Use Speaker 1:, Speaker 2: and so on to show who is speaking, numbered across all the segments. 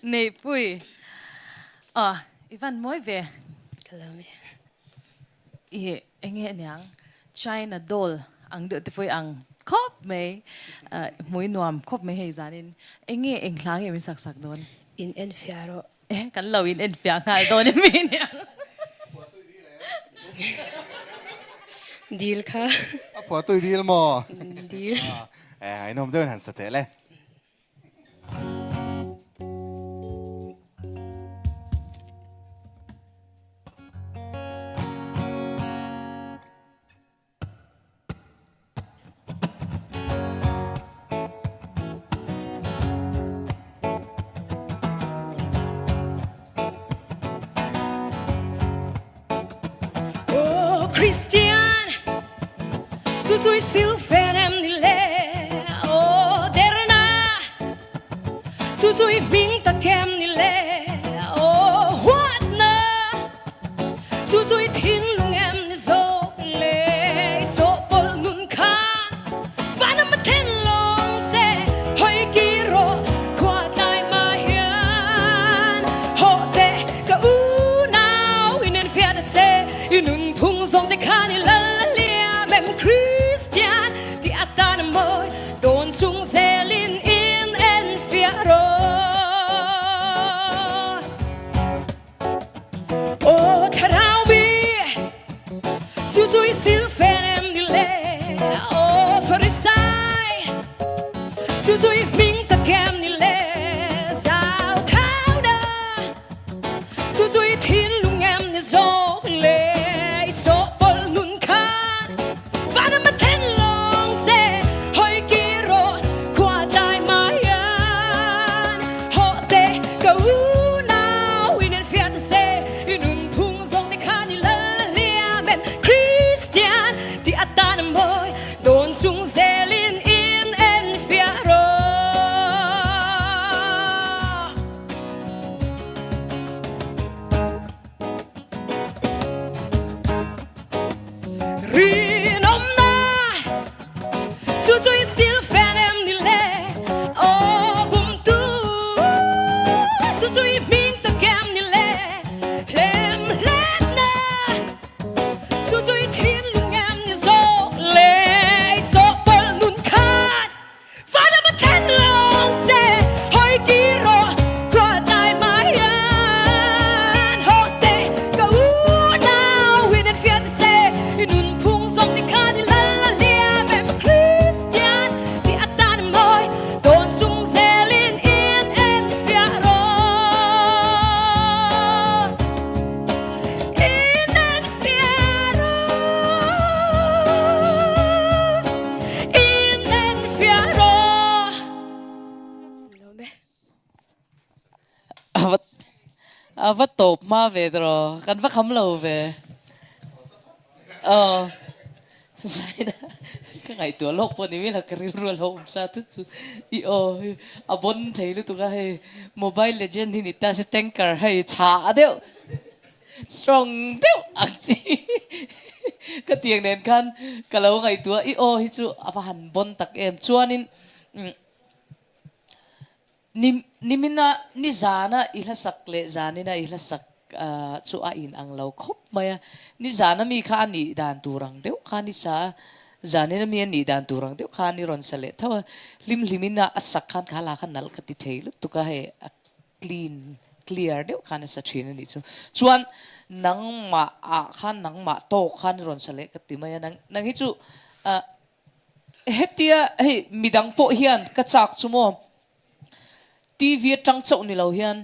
Speaker 1: Neihpui aw i van mawi ve.
Speaker 2: Ka lo mi.
Speaker 1: I enge aniang China doll ang deuh te pawh i ang khawp mai hmui nuam khawp mai hei zanin enge eng hla nge min sak sak dawn?
Speaker 2: In en fiah rawh.
Speaker 1: E kan lo in en fiah nghal dawn emi aniang.
Speaker 2: Dil kha.
Speaker 3: A phuah tui dil maw?
Speaker 2: Dil.
Speaker 3: E ngaihnawm deuhin han sa teh le.
Speaker 4: Oh Christian, chu chui sil fen em ni le Oh derna, chu chui hming tak em ni le Oh huatna, chu chui thinlung em ni zawk le Chawhpawlh nun khan vanam a then lawng che Hawi kir rawh khua tlai mah hian Hawh teh ka unau in en fiah ta che I nunphung zawng te khan i lal a liam em Kristian tih atan a mawi dawn chung zelin in en fiah rawh. Aw thlarau mi chu chu i silfen em ni le Aw Pharisai chu chu i hming tak em ni le Zau thau na chu chu i thinlung em ni zawk le I chawhpawlh nun khan vanram a then lawng che Hawi kir rawh khua tlai mai hian Hawh teh ka unau in en fiah ta che I nunphung zawng te khan i lal a hliam em Kristian tih atan a mawi dawn chung zelin in en fiah rawh. Rinawmna chu chu i silfen em ni le Aw bumtu chu chu i hming tak em ni le Hlem hletna chu chu i thinlung em ni zawk le I chawhpawlh nun khan Vanram a thlen lawng che hawi kir rawh khua tlai mai hian Hawh teh ka unau in en fiah ta che i nunphung zawng ti khan i lal a hliam em Kristian tih atan a mawi dawn chung zelin in en fiah rawh In en fiah rawh.
Speaker 1: A va tawp hma ve tawh kan va kham lo ve. Aw Zaina ka ngaihtuah lawk pawh ni mai lo ka rilru a lo awm sa tut chu i aw hi a bawn thei lutuk a hei mobile legend hi ni ta se tanker hei chhah deuh. Strong deuh ang chi ka tiang nen khan ka lo ngaihtuah i aw hi chu a va han bawn tak em chuanin ni nimina ni zana i hlasak leh zanina i hlasak chu a in ang lo khawp mai a ni zana mi kha a nih dan tur ang deuh kha ni sa a zanina mi a nih dan tur ang deuh kha ni rawn sa leh tho a hlim hlimina a sak khan kha la kha nalh ka ti thei lutuk a hei a clean clear deuh khan a sa thin a nih chu. Chuan nangmah ah khan nangmah tawk khan i rawn sa leh ka ti mai a, nang nang hi chu ah hetia hei midang pawh hian ka chak chu maw TV atang chauh ni lo hian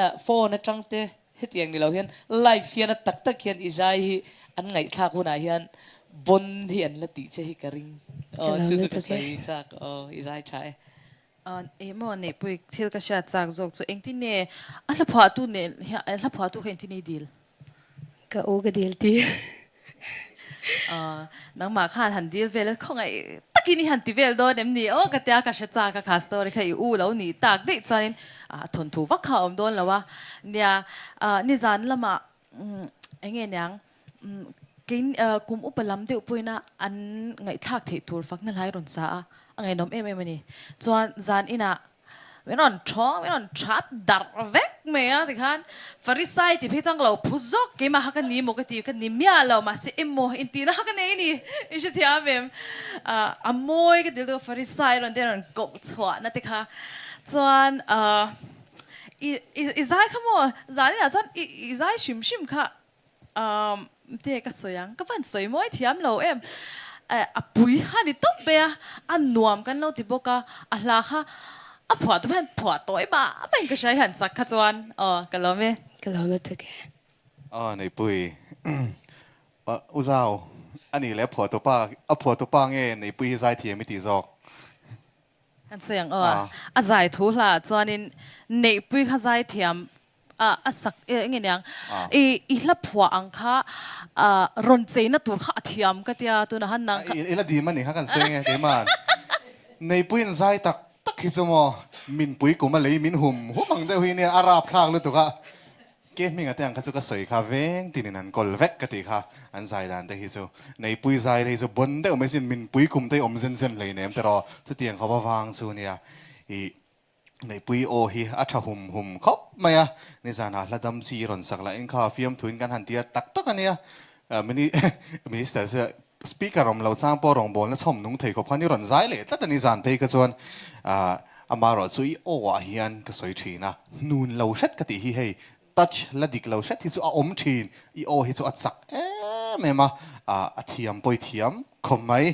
Speaker 1: ah phone atang te hetiang ni lo hian live hian a tak tak hian i zai hi an ngaihthlak hunah hian bon hi an la tih che hi ka ring. Aw chu chu ka sawi chak aw i zai tha e.
Speaker 5: Emaw Neihpui thil ka hriat chak zawk chu engtin nge a hla phuahtu nen hian a hla phuahtu kha engtin nge i dil?
Speaker 2: Ka u ka dil tir.
Speaker 5: Nangmah khan han dil vel a khawngaih takin i han ti vel dawn em ni? Aw ka tia ka hre chak a kha story kha i u lo nih tak daih chuanin thawnthu vak kha a awm dawn lo a. Nia nizan lamah eng nge niang kei kum upa lam deuh pawhin a an ngaihthlak theih tur fakna hlai rawn sa a. A ngaihnawm em em a ni. Chuan zan inah min rawn thawng, min rawn that darh vek mai a tikhan Farisai tih phei chuan ka lo phu zawk keimah kha ka ni maw ka ti, ka ni miah lo mahse emaw intihna kha ka nei a ni i hrethiam em? A mawi ka ti lutuk a Farisai rawn te rawn koh chhuahna te kha chuan i i zai kha maw zan inah chuan i i zai hrim hrim kha Umm te ka sawi ang, ka van sawi mawi thiam lo em. A pui kha ni tawp mai a, a nuam kan lo ti bawk a, a hla kha a phuah tu hian phuah tawi mah mah in ka hria i han sak kha chuan aw ka lawm e.
Speaker 2: Ka lawm lutuk e.
Speaker 3: Aw Neihpui U Zau a nih leh a phuah tu pa a phuah tu pa nge Neihpui hi zaithiam i tih zawk?
Speaker 5: Kan sawi ang aw a zai thu hla ah chuanin Neihpui kha zaithiam a sak eng nge niang i i hla phuah ang kha rawn cheina tur kha a thiam ka tia tunah han nang kha
Speaker 3: I la dim a ni kha kan sawi nge keimah Neipuiin zai tak tak hi chu maw minpui kum a lei min hum hum ang deuh hi nia a rap thlak lutuk a ke hming a te ang kha chu ka sawi kha veng tinin an kawl vek ka tih kha an zai dan te hi chu Neipui zai te hi chu bon deuh mai sin minpui kum te hi awm zen zen hleinem tiraw chutiang khawp avang chu nia i Neihpui aw hi a tha hum hum khawp mai a, nizanah hla dam chi rawn sak lah in kha fiamthuin kan han ti a tak tak a nia. Minister chu speaker awm lo chang pawh rawngbawlna chhawm nung thei khawp khan i rawn zai leh tlat a ni zan phei kha chuan amaherawh chu i aw ah hian ka sawi thin a, hnun lo hret ka tih hi hei touch la dik lo hret hi chu a awm thin, i aw hi chu a chak em em a, a thiam pawh i thiam khawp mai,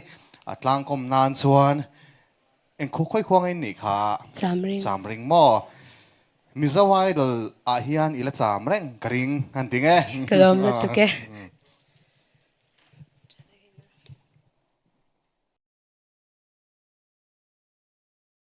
Speaker 3: a tlangkawm nan chuan Eng khaw khawi khuang in nih kha?
Speaker 2: Cham ring.
Speaker 3: Cham ring maw? Mizo Idol ah hian i la cham reng ka ring han ti nge.
Speaker 2: Ka lawm lutuk e.